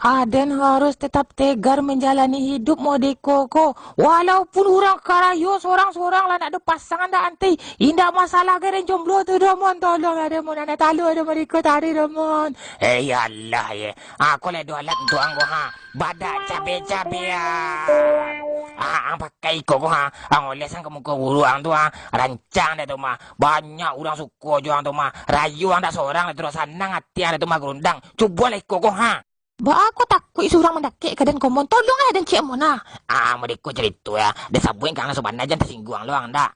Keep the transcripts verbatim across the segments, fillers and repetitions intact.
Aden harus tetap tegar manjalani hidup modeko ko. Walaupun urang karajo sorang-sorang lah, ndak ado pasangan ndak anti, indak masalah ka den jomblo tu doh, Mon. Tolong lah den, Mon. Anak talua den, Mon, iko tadi doh, Mon. Eh, ya Allah, ye. Aku lah doh alat untuak ang ko, ha. Badak cabe-cabean. Ah, ang pakai iko ko, ha. Ang oles ang ka muko buruak ang tu, ha. Rancak dek tu mah. Banyak urang suko jo ang tu mah. Rayo ang dak sorang dek tu, sanang ati ang dek tu mah, garundang. Cubolah iko ko, ha. Baa ko takuik surang mandakek ka den ko, Mon? Tolonglah den cek, Mon, ah. Ah, modeko carito, ya. Den sabuik ka ang sabana, jan tasingguang lo ang, ndak.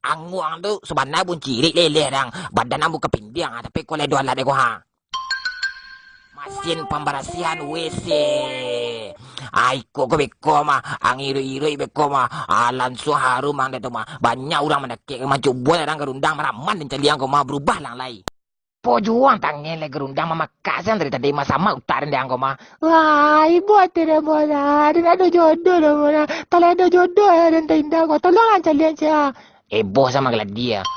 Anguang tu sabana buncirik leleh dang. Badan ang buka pindiang, ah, tapi ko lai doh alat ko, ha. Masin pambarasihan W C. Ah, iko ko beko mah, ang iruik-iruik beko mah. Ah, lansuang harum ang dek tu mah. Banyak urang mandakek, mancubo urang garundang maraman den caliak ko mah, barubah lang lai. Po juo ang tangen lai garundang mamakak siang dari tadi mah, samak utak den dek ang ko mah. Wah, ibo ati den, Mon, ah. Den ado jodoh doh, Mon, ah. Kalau ado jodoh, ah, den taindak ko. Tolonglah ang caliak, cek, ah. Eboh samo Gladia.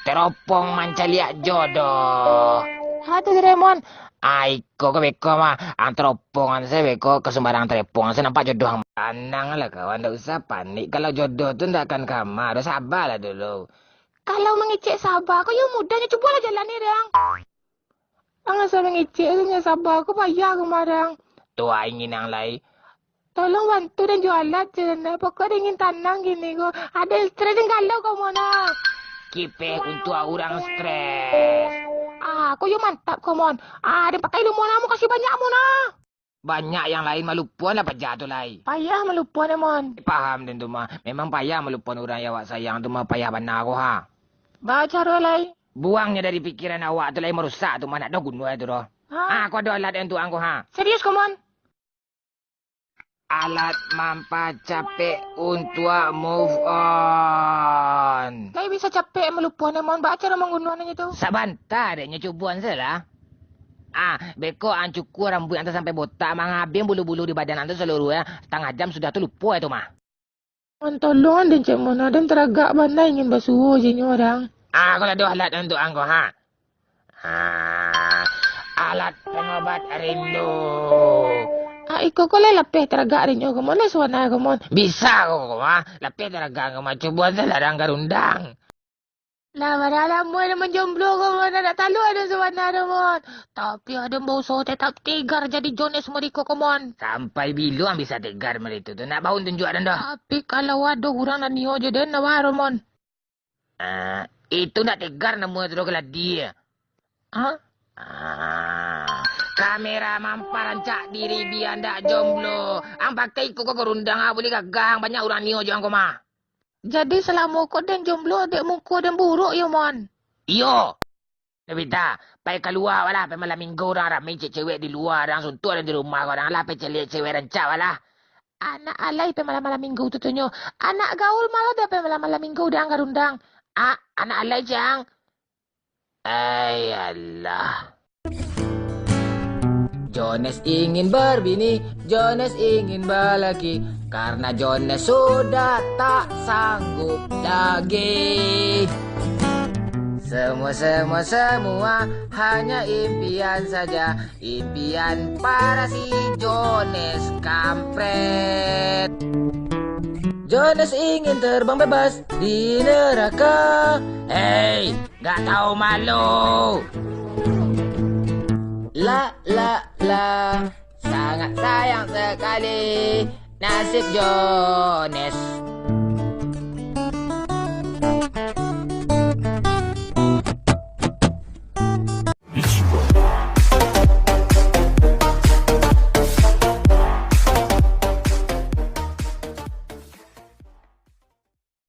Teropong mancaliak jodoh. Ha, tu tadi, Mon. Ai, ko ko beko mah. Ang teropongan sajo beko, ka sumbarang teropongan sajo nampak jodoh ang. Tananglah kawan, ndak usah panik. Kalau jodoh tu ndak akan kama doh, sabalah dulu. Kalau mangecek saba ko, yo mudah nyo, cubolah jalani dang. Ang asa mangecek tu nyo saba ko, payah ko mah dang. Tu a ingin ang lai. Tolong bantu den jo alat, cek den. Pokok den ingin tanang kini ko. Ado stres den galau ko, Mon, ah. Kipeh untuak urang stres. Ah, ko yo mantap ko, Mon. Ah, den pakai dulu, Mon, ah. Makasih banyak, Mon, ah. Banyak yang lain malupoan lah paja tu lai. Payah malupoan, Mon. Paham den tu mah. Memang payah malupoan urang yang awak sayang tu mah, payah bana ko, ha. Baa caro lai? Buang nyo dari pikiran awak tu lai, marusak tu mah, ndak ado guno tu doh. Ha? Ah, ko ado alat untuak ang ko, ha. Serius ko, Mon? Alat mampacapek untuak move on. Lai bisa capek malupoan, Mon. Baa caro manggunoannyo tu? Sabanta dek nyo, cuboan sajolah. Ah, beko ang cukur rambuik ang tu sampai botak, mangabing bulu-bulu di badan ang tu saluruah, satangah jam sudah tu lupo tu mah. Mon, tolong den cek, Mon, den taragak bana ingin basuo jo inyo dang. Ah, ko lah ado alat untuak ang ko, ha. Ah, alat pangobat rindu. Ah, iko ko lai lapeh taragak dek nyo ko, Mon, lai sabana ko, Mon. Bisa ko, ko mah, lapeh taragak ko mah, cuboan sajolah dang garundang. Lah, bara lamo den manjomblo ko, Mon, ndak talua den sabana tu, Mon. Tapi aden bausaho tetap tegar jadi Jones modeko ko, Mon. Sampai bilo ang bisa tegar modeko tu, nak baun tunjuak den doh. Tapi kalau ado urang nan nio jo den, nak baa, Mon? Ah, itu ndak tegar namonyo tu doh, Gladia. Hah? Ah, kamera mamparancak diri bia ndak jomblo. Ang pakai iko ko garundang, ah, buliah gagah, ang banyak urang nio jo ang ko mah. Jadi, salamo ko den jomblo dek muko den buruak yo, Mon? Iyo. Novita, pai kalua balah, pai malam minggu, urang rami cek cewek di lua, urang suntuak den di rumah, urang lah pai caliak cewek rancak balah. Anak alai pai malam-malam minggu tu, tunyo. Anak gaul malah dah pai malam-malam minggu, dang garundang. Ah, anak alai, Cang. Ai Allah. Jones ingin berbini, Jones ingin berlaki, karena Jones sudah tak sanggup lagi. Semua, semua, semua hanya impian saja, impian para si Jones kampret. Jones ingin terbang bebas di neraka. Hei, gak tahu malu. La, la, la, sangat sayang sekali nasib Jones.